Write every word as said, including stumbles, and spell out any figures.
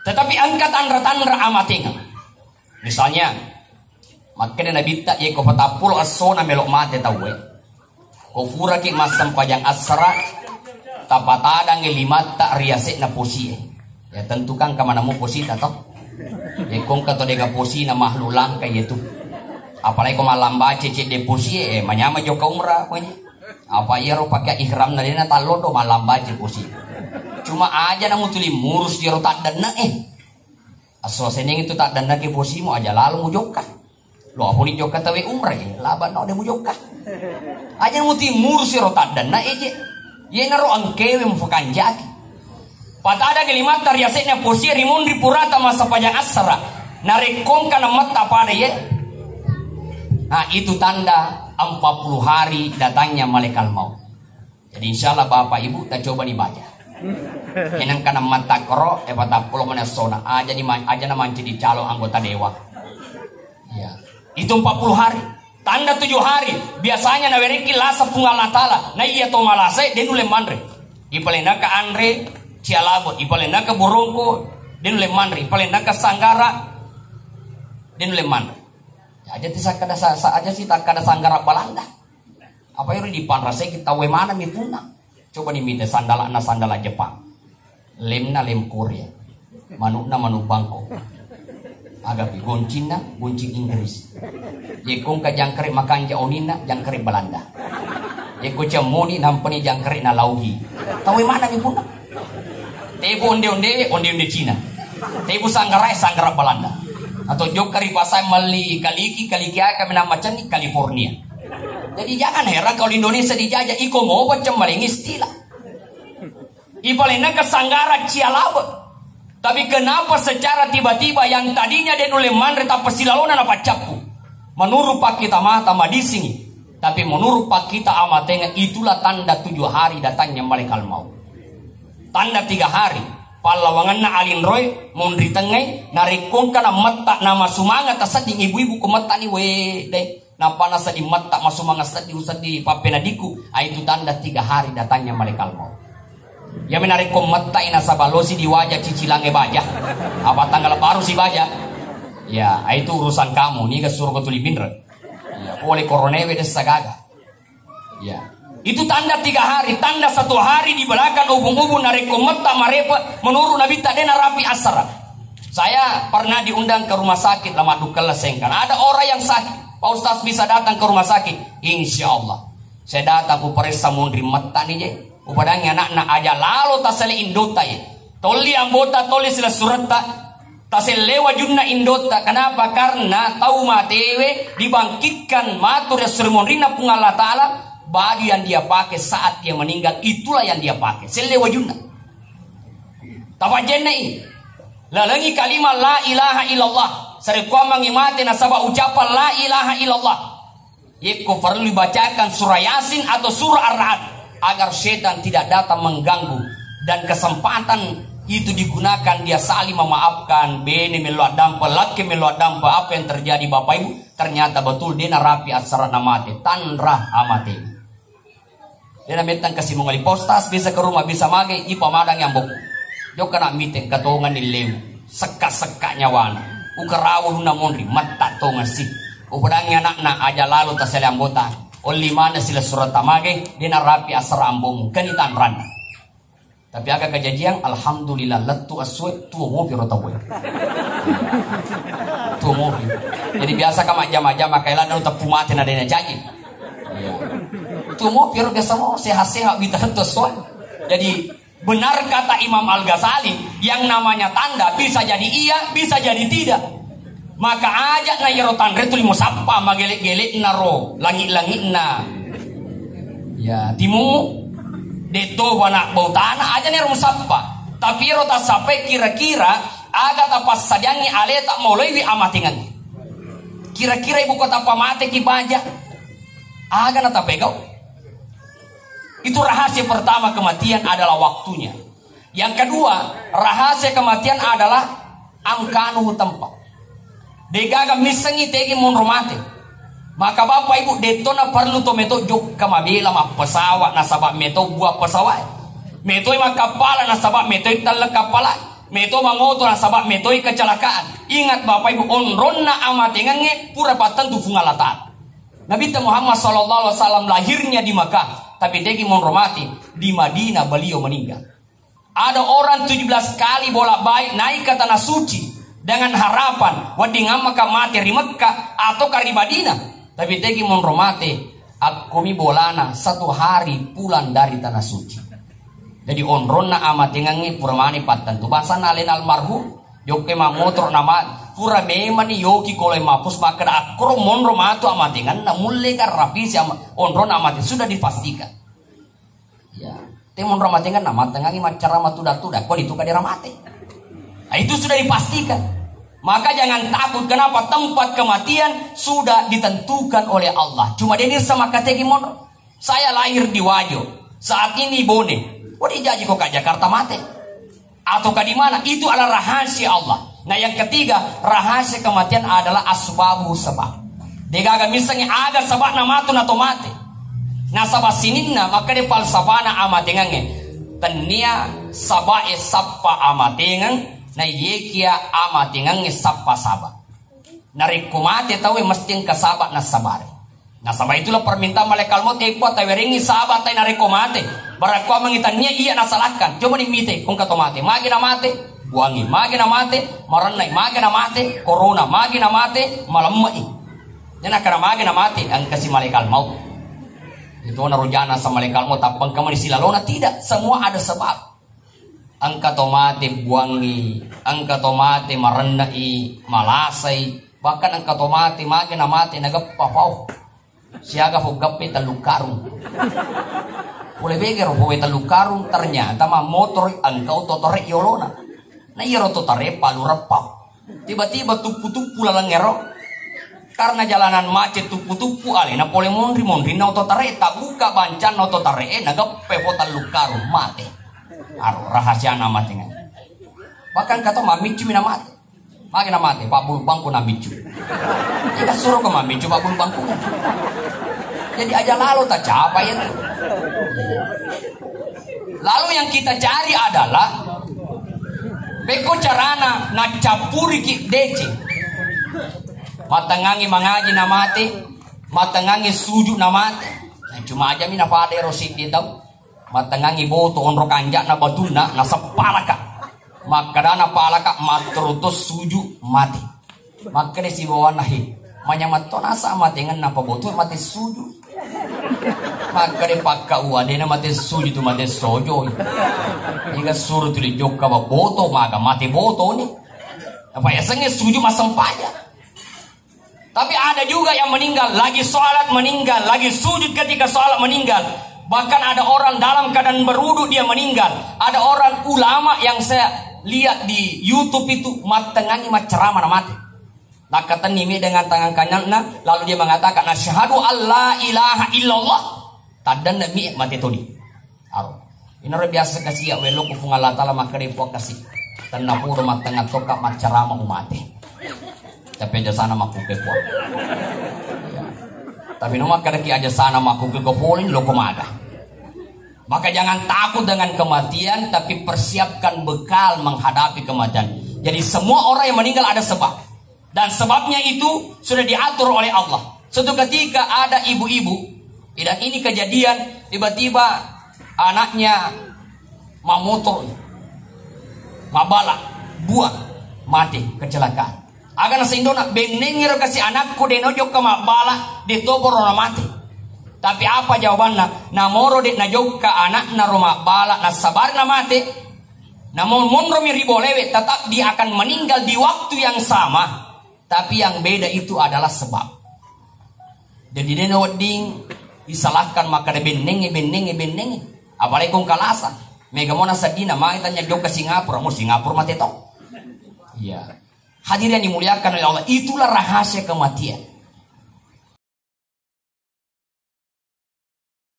Tetapi engka tanra-tanra amatengeng. Misalnya, makkeda Nabitta, yekko patappulo essona melo mate tauwe, ko furaki massempajang assara, tapatadangi limatta ri ase'na posie. Ya, tentu kan engka manammu posita to. Yekko engka to dega posina makhluk langka yetu. Apalagi ko mallambace cedde posie, eh, manyama jokka umrah ko ini. Apa iyaro pakai ihramna dena tallodo mallambace posi. Cuma aja na mutuli murus iyaro taddanna, eh. Asso seneng itu taddanna ke posimu aja lalo mujokka. Lo apuni jokka tawe umrah, eh, laba no de mujokka. Aja muti murus iyaro taddanna, eh, je. Yenaro engkewe mufakanjaki. Patada ke limatta ri ase'na posie ri munri purata massempajang assara. Narekko engka nammetta pada ye. Nah, itu tanda empat puluh hari datangnya malaikat maut. Jadi insyaallah Bapak Ibu tacoba dibaca. Enang kana matta koro, e patappulo mane sona, aja di aja na manci dicalo anggota dewan. Ya. Itu empat puluh hari. Tanda tujuh hari. Biasanya nawereki lasa Puang Allah Taala. Na iya to malasa, de nulle manre. Ipalendaka anre, cialabo, ipalendaka borongko, de nulle manre, ipalendaka sanggara, de nulle manre. Aja ti sakkada sa, sa aja si takkada sanggara Balanda. Apa ero dipanrasai kita we mana mi punna. Coba ni mita sandalana sandala Jepang. Lemna lem Korea. Manukna manuk Bangkok. Agapi goncinna goncing Inggris. Yekko engka jangkrik makanja oninna jangkrik Belanda. Yekko cemmoni nampani jangkrik na laugi. Tau mana mi punna? Tebu onde-onde, onde-onde Cina. Tebu sanggara, sanggara Belanda. Atau jokka ri pasai melli kaliki, kaliki aka menang macenni California. Jadi jangan heran kalau Indonesia dijajah, iko mau pecah maling istilah. Ipalennaka sanggara cialaba. Tapi kenapa secara tiba-tiba yang tadinya de nulle manre tappa silalona napaccappu? Menurut pakkita mata madisingi. Tapi menurut pakkita amatenga itulah tanda tujuh hari datangnya malaikat maut. Tanda tiga hari. Pallawangenna alinroe monri tengngai narekkongka na metta nama sumanga tasedding ibu-ibu ko mettani we deh. Nappa nasedding metta masumanga seddi useddi pappenadiku, aitu tanda tiga hari datangnya malaikat maut. Yami narekko mettai nasaba losi diwaja cicilangnge baja. Apa tanggal baru si baja? Ya, aitu urusan kamu. Niga suruh ko tuli binre. Ya, pole koronewe dessa gaga. Ya. Itu tanda tiga hari, tanda satu hari di belakang ubung-ubung narekko metta marepe menurut Nabi tak dena rapi asara. Saya pernah diundang ke rumah sakit Lama Dukella Sengkang. Ada orang yang sakit. Pak Ustaz bisa datang ke rumah sakit? Insya Allah. Saya datang ku periksa munri metta ni je. Upadangi anakna aja lalo tasale indota ye. Tolli ambota tolli sila suretta. Taselle wajunna indota. Kenapa? Karena tau matewe dibangkitkan matu ri esso ri monrinna Puang Allah Ta'ala, baju yang dia pakai saat dia meninggal itulah yang dia pakai. Selle wajunna. Tapajennei. Lalengi kalimat la ilaha illallah. Sarekkuammengi mate nasaba ucapan la ilaha illallah. Yekko perlu dibacakan surah Yasin atau surah Ar-Ra'd agar setan tidak datang mengganggu dan kesempatan itu digunakan dia saling memaafkan, bene melo addampa, lakke melo addampa, apa yang terjadi Bapak Ibu? Ternyata betul dia narapi asara namate, tanra amate. Dena mettang kasi mongali postas bisa ke rumah bisa mage ipa madang yang bok. Jokka nak miteng katongan ni leu. Sekka-sekka nyawana. Ukarawa luna monri matta tongan si. Upadangi anakna aja lalo tasale anggota. Olli mana sila surat tamage dena rapi asara ambong kani tanran. Tapi aga kejadian alhamdulillah lettu asue tuo mopi ro tau. Tuo mopi. Jadi biasa ka majama-jama kailana teppu mate na dena jaji. Iya. Tuo mopi ro biasa mo sehat-sehat bita lettu asue. Jadi benar kata Imam Al-Ghazali, yang namanya tanda bisa jadi iya, bisa jadi tidak. Maka aja na yero tanre tuli musappa magele-gele naro langit-langitna. Ya, timu detto wana bautana aja nero musappa. Tapi ero tassapai kira-kira aga tapassadiangi aleta moloiwi amatingan. Kira-kira ibu kota pamate ki baja. Aga na tapegau. Itu rahasia pertama kematian adalah waktunya. Yang kedua, rahasia kematian adalah angkanu tempa. Degaga missengi tegi monro mate. Maka Bapak Ibu dettona perlu to meto jokka mabela mappesawa nasaba meto buah pesawat. Metoi makappala nasaba metoi telle kappala. Meto mangoto nasaba metoi kecelakaan. Ingat Bapak Ibu, onronna amatengengnge pura pattentu Puang Allah Ta'ala. Nabitta Muhammad sallallahu alaihi wasallam lahirnya di Makkah, tapi degi monro mate di Madinah beliau meninggal. Ada orang tujuh belas kali bolak-balik naik ke tanah suci dengan harapan wedding ammaka mate ri Mekkah atau ka ri Madinah. Tapi tegi monro mate, akkomi bolana satu hari pulang dari tanah suci. Jadi onronna amatengengnge pura mani pattentu. Basanna alena almarhum, jokke mammotoro nama, pura memani yoki koloi mapus makkeda akkoro monro matu amatengenna mulle kan rapisi ama-, onronna amate sudah dipastikan. Ya, te monro amatengenna mattengangi maccarama tuda-tuda, koni tu kadera mate. Nah, itu sudah dipastikan. Maka jangan takut, kenapa tempat kematian sudah ditentukan oleh Allah. Cuma dia ini sama kategi monro. Saya lahir di Wajo, saat ini Bone. Oh, dijaji kok ke Jakarta mate. Atau ke di mana? Itu adalah rahasia Allah. Nah, yang ketiga, rahasia kematian adalah asbabu sebab. Degaga misalnya aga sebabna matu na to mate. Nasaba sininna makkeda falsafana amatengengnge. Tennia sabae sappa amatengeng, na yekia amatengengnge sappa saba. Narekko mate tauwe mesti engka saba nassabare. Nasaba itulah permintaan malaikat maut, e, kuwa tawerengngi saba tai narekko mate. Barakkuammengngi tannia iya nasalahkan. Coba ni mite, engka to mate. Magi na mate? Buangi. Magi na mate? Marennai. Magi na mate? Corona. Magi na mate? Malemmei. Nana kana magi na mate? Engka si malaikat maut. Itu na rojana sa malaikat maut, tappa engka mani silalona? Tidak. Semua ada sebab. Engka to mate buangi, engka to mate marennei, malasai, bahkan engka to mate magi na mate nageppa pau. Siaga poggappe tellu karung. Pole bege ro powe tellu karung, ternyata mammotor engka oto tore yolona. Na iyaro oto tore palu reppau. Tiba-tiba tuppu-tuppu laleng ero. Karena jalanan macet tuppu-tuppu, alena pole monri-monrinna oto tare, tabuka bancanna oto tare, nageppe po tellu karung, mate. Aro rahasiana mate ngai. Bahkan kata mamiccu mina mate. Magi na mate, pabbulu bangku na biccu. Kita suruh ke mamiccu pabbulu bangku. Jadi aja lalo tak capai itu. Lalu yang kita cari adalah pekko carana naccappuriki deceng. Mattengangi mangaji na mate, mattengangi suju na mate. Nah, cuma aja mina pada ero siddi tau. Mattengangi boto onro kanja'na batunna, naseppalaka. Makkedana palaka, matteru to suju mate. Makkeda sibawanna, "He, manyameng to nasa matengenna pa boto mate suju." Makkeda pakka uwa, dena mate suju tu mate sojo. Iga suru tuli jokka ba boto, maga mate boto ni. Apa yasengnge suju massempajang. Tapi ada juga yang meninggal, lagi sholat meninggal, lagi sujud ketika sholat meninggal. Bahkan ada orang dalam keadaan berwudu dia meninggal. Ada orang ulama yang saya lihat di YouTube itu mattengangi macceramah na mate. Nakkatenni mi dengan tangan kananna, lalu dia mengatakan, "Asyhadu alla ilaha illallah." Taddanna mi mate toni. Aro. Inaro biasa kasi ya, welo ku Puang Allah Ta'ala makkeda, "Puang kasi. Tenna podo mattengnga tokka maccarama umate." Tapi aja sana makkuke, Puang. Ya. Tapi no makkeda ki aja sana makkuke ko polin lo ko maga. Maka jangan takut dengan kematian, tapi persiapkan bekal menghadapi kematian. Jadi semua orang yang meninggal ada sebab. Dan sebabnya itu sudah diatur oleh Allah. Suatu ketika ada ibu-ibu, dan ini kejadian, tiba-tiba anaknya mamotor, mabala, buang, mati, kecelakaan. Aga nasa indona, "Bennengngiro kasi anakku, de no jokka mabala, de toporo na mati." Tapi apa jawabanna? Namoro de najokka anakna ro mabala, nassabari na mati, Namun monromi ri bolewe, tetap dia akan meninggal di waktu yang sama. Tapi yang beda itu adalah sebab. Jadi dena wedding disalahkan makkeda bennengnge, bennengnge, bennengnge. Apalagi kong kalasa. Mega mona seddina mai tanya jokka Singapura, mo Singapura mate to. Iya. Hadirin yang dimuliakan oleh Allah, itulah rahasia kematian.